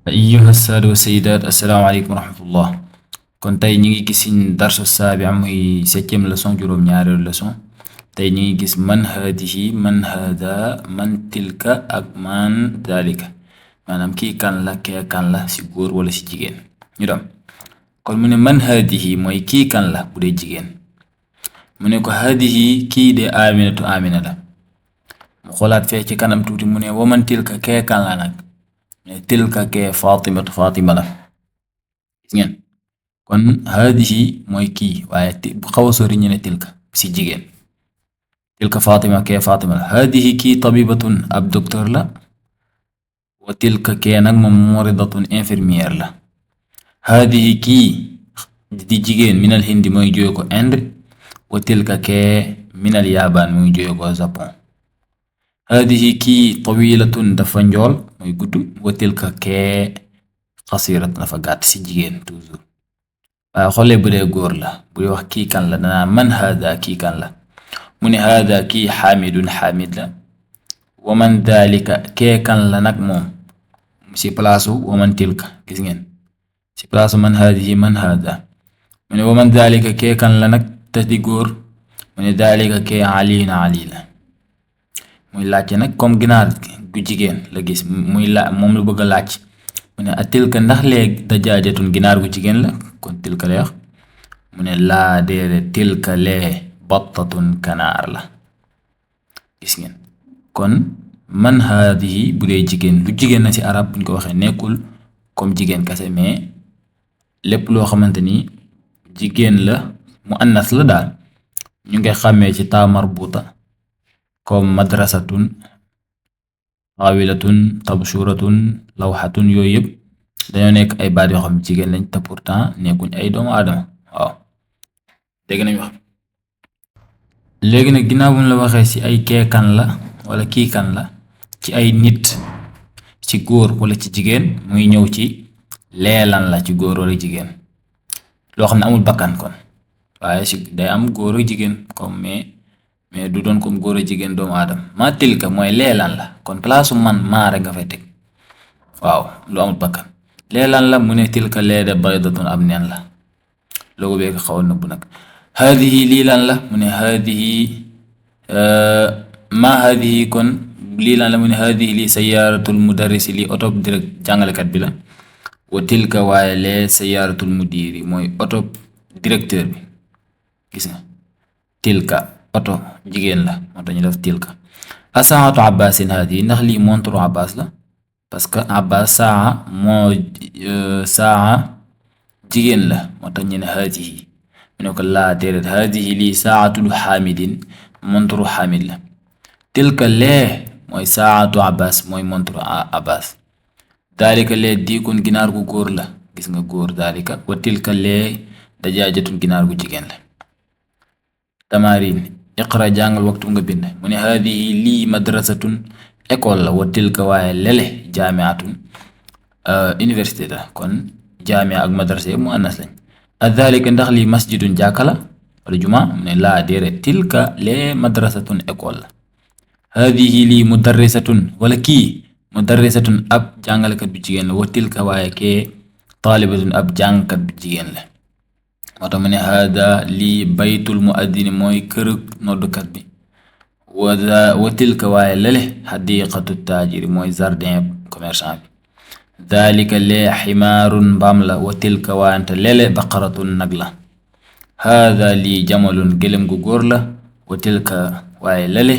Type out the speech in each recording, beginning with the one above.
أيها السادة والسيدات السلام عليكم ورحمة الله. kon tey ñi ngi gis darsu saabi muy septième leçon juróom ñaareelu leçon. tey ñi ngi gis man haadihi man haada man tilka ak man dalika, maanaam kii kan la kee kan la si góor wala si jigéen. ñu dem kon mu ne man haadihi mooy kii kan la bu dee jigéen. mu ne ko haadihi kii de aminatu amina la. mu xoolaat fee ci kanam tuuti mu ne waman tilka kee kan la nag. tilka kee fatimatu fatima la. gis ngeen kon haadihi mooy kii waaye bu xaw a sori ñu ne tilka si jigéen. tilka fatima kee fatima la. haadihi kii tabibatun ab docteur la. wa tilka kee nag moom muridatun infirmière la. haadihi kii di jigéen minal hindi mooy jóge ko Inde. wa tilka kee minal yaabaan mooy jóge ko Japon. haadihi kii tawilatun dafa njool mooy gudd. wa tilka kee xasiratun dafa gàtt si jigéen toujours. waaye xoolee bu dee góor la bu dee wax kii kan la danaa man haada kii kan la. mu ne haada kii xaamidun xaamid la. wa man dalika kee kan la nag moom si palaasu wa man tilka gis ngeen si palaasu man haadihi man haada. mu ne wa man dalika kee kan la nag te di góor. mu ne dalika kee aliin ali la. muy laajte nag comme ginaar gu jigéen la gis muy la moom lu bëgg a laaj. mu ne a tilka ndax léegi dajaajatun ginaar gu jigéen la kon tilka lay wax. mu ne laa déere tilka lee battatun kanaar la. gis ngeen kon man haadihi bu dee jigéen lu jigéen na ci arab buñ ko waxee nekkul comme jigéen kase mais lépp loo xamante ni jigéen la mu annas la daal ñu ngi xàmmee ci taa marbuta comme madrasatun xaawilatun tabshuratun lawxatun yooyu yëpp dañoo nekk ay baat yoo xam jigéen lañ te pourtant nekkuñ ay doomu aadama. waaw dégg nañ wax. léegi nag ginnaaw bu ñu la waxee ci ay kee kan la wala kii kan la ci ay nit ci góor wala ci jigéen muy ñëw ci leelan la ci góor wala jigéen loo xam ne amul bakkan kon waaye ci day am góor ak jigéen comme mais du doon comme góor ak jigéen doomu aadama. ma tilka mooy leelan la kon palaasu man maa rek nga fay teg waaw lu amul bakkan. leelan la mu ne tilka leede baydatun ab neen la logo bee ko xaw a nëbbu nag. haadihi lii lan la mu ne haadihi ma haadihi kon lii lan la mu ne haadihi lii sayaaratul mudarrisi lii oto direct jàngalekat bi la. wa tilka waaye lee sayaaratul mudiri mooy oto directeur bi. gis nga tilka oto jigéen la moo tax ñu def tilka. asaatu abbasin haadihi ndax lii montre abbas la parce que abbas saa moo saa jigéen la moo tax ñu ne haadihi. mu ne ko laa déedéet haadihi lii saatul xaamidin montre xaamid la. tilka lee mooy saatu abbas mooy montre abbas. daalika lee diikun ginaar gu góor la gis nga góor daalika. wa tilka lee dajaajatun ginaar gu jigéen la. tamarin iqra jàngal waxtu nga bind. mu ne haadihi lii madrasatun école la. wa tilka waaye lele jaamiatun université la kon jaamia ak madrasa mu annas lañ. adhalika ndax lii masjidun jàkka la wala juma mu ne laa déedéet tilka lee madrasatun école la. haadihi lii mudarrisatun wala kii mudarrisatun ab jàngalekat bu jigéen la. wa tilka waaye kee taalibatun ab jàngkat bu jigéen la. moo tax mu ne haada lii baytul muaddini mooy kërug noddukat bi. wa tilka waaye lale xadiqatu taajiri mooy jardin commerçant bi. daalika lee ximaarun mbaam la. wa tilka waante lele baqaratun nag la. haada lii jamalun gëlëm gu góor la. wa tilka waaye lele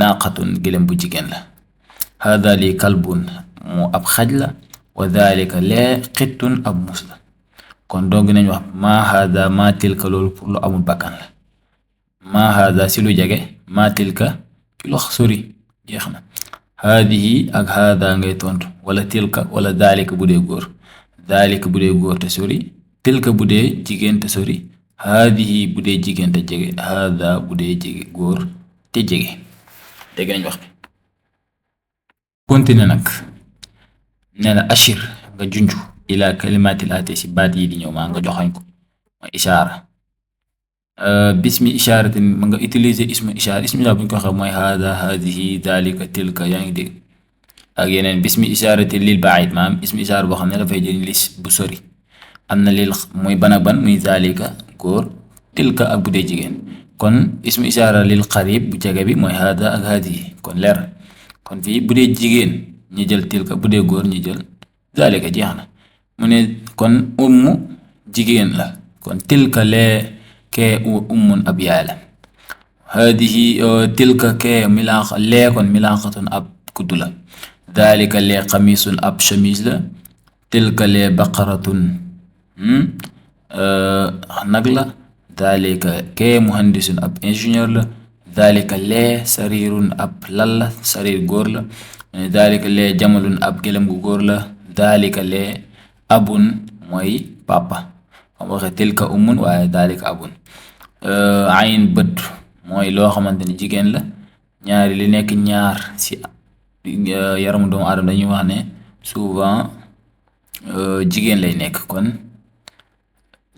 naaqatun gëlëm bu jigéen la. haada lii kalbun mu ab xaj la. wa daalika lee xittun ab mus la. kon dong nañ wax ma haada ma tilka loolu pour lu amul bakkan la. ma haada si lu jege. ma tilka ci lu sori jeex na. haadihi ak haada ngay tontu wala tilka wala daalika bu dee góor. daalika bu dee góor te sori. tilka bu dee jigéen te sori. haadihi bu dee jigéen te jege. haada bu dee jege góor te jege. dégg nañ wax bi. continue nag nee na ashir nga junju ila kalimatil aati si baat yi di ñëw maa nga joxañ ko mooy ishaara. bismi ishaaratin ma nga utiliser ismu ishaara ismu ishaara bu ñu ko waxee mooy haada haadihi daalika tilka yaa ngi dégg ak yeneen bismi ishaarati lil baid maanaam ismi ishaara boo xam ne dafay jëriñ li bu sori. am na lil muy ban ak ban muy zalika góor, tilka ak bu dee jigéen. kon ismu ishaara lil qarib bu jege bi mooy hada ak hadihi kon leer. kon fii bu dee jigéen ñi jël tilka, bu dee góor ñi jël zalika, jeex na. mu ne kon jigéen la, kon tilka lee kee ummun ab yaay la. hadihi tilka kee milaaxa lee kon milaaxatun ab kuddu la. zalika lee xamisun ab chemise la. tilka lee baqaratun nag la. zalika kee muhandisun ab ingénieur la. zalika lee sarirun ab lal la, sarir góor la. zalika lee jamalun ab gëlëm gu góor la. zalika lee abun mooy papa, xam waxe tilka ummun waaye zalika abun. ayn bët mooy loo xamante ni jigéen la. ñaari li nekk ñaar si yaramu doomu aadama dañuy wax ne souvent jigéen lay nekk. kon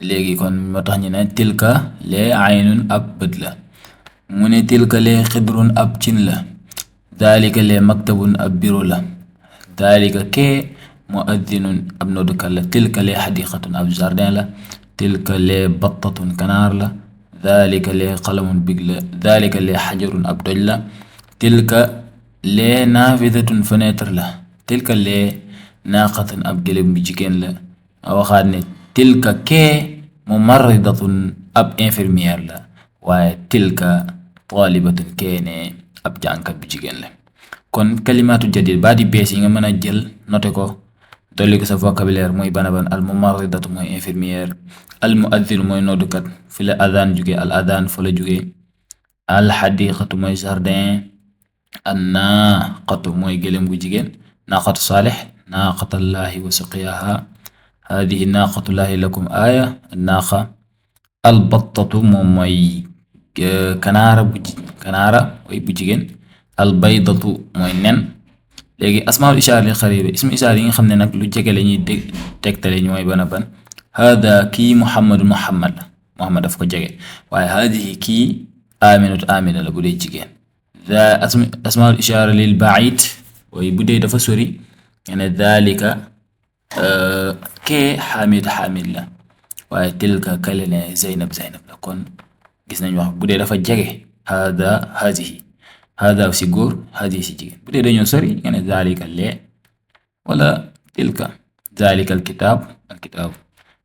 léegi kon moo tax ñu ne tilka lee aynun ab bët la. mu ne tilka lee xidrun ab cin la. zalika lee maktabun ab bureau la. zalika kee muaddinun ab noddukat la. tilka lee xadiqatun ab jardin la. tilka lee battatun kanaar la. zalika lee qalamun big la. zalika lee xajarun ab doj la. tilka lee naafidatun fenêtre la. tilka lee naaqatun ab gëlëm bu jigéen la. a waxaat ne tilka kee mumarridatun ab infirmière la. waaye tilka taalibatun kee ne ab jàngkat bu jigéen la. kon kalimaatu jadid baat yi bees yi nga mën a jël noté ko dolli ko sa vocabulaire mooy bana ban. al mumarridatu mooy infirmière. al muaddinu mooy noddukat, fi la adaan jóge, al adaan fa la jóge. al xadiqatu mooy jardin. an naaqatu mooy gëlëm gu jigéen. naaqatu saalix, naaqatallahi wa suqiyaha, hadihi naaqatullahi lakum aaya. naaqa. al battatu moom mooy kanaara bu jigéen. al baydatu mooy nen. léegi asmaul ishaara lil xariba, ismu ishaara yi nga xam ne nag lu jege la ñuy tegtale ñooy bana ban. hada kii muhammad muhammad daf ko jege. waaye hadihi kii aminatu amina la bu dee jigéen. asmaul ishaara lil baid waaye bu dee dafa sori nga ne dalika kee xamid la. waaye tilka kale ne zaynab la. kon gis nañ wax bu dee dafa jege hada hadihi, hada si góor, hadihi si jigéen. bu dee dañoo sori nga ne zalika lee wala tilka. zalika alkitaab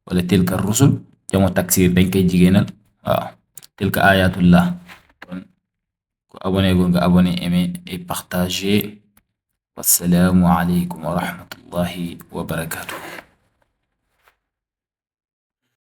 wala tilka rusul jamo taksir dañ koy jigéenal. waaw tilka ayatullah. kon ku abonné go nga abonné, aimé et partagé. wassalaamu aleykum wa rahmatullahi wa barakatuh.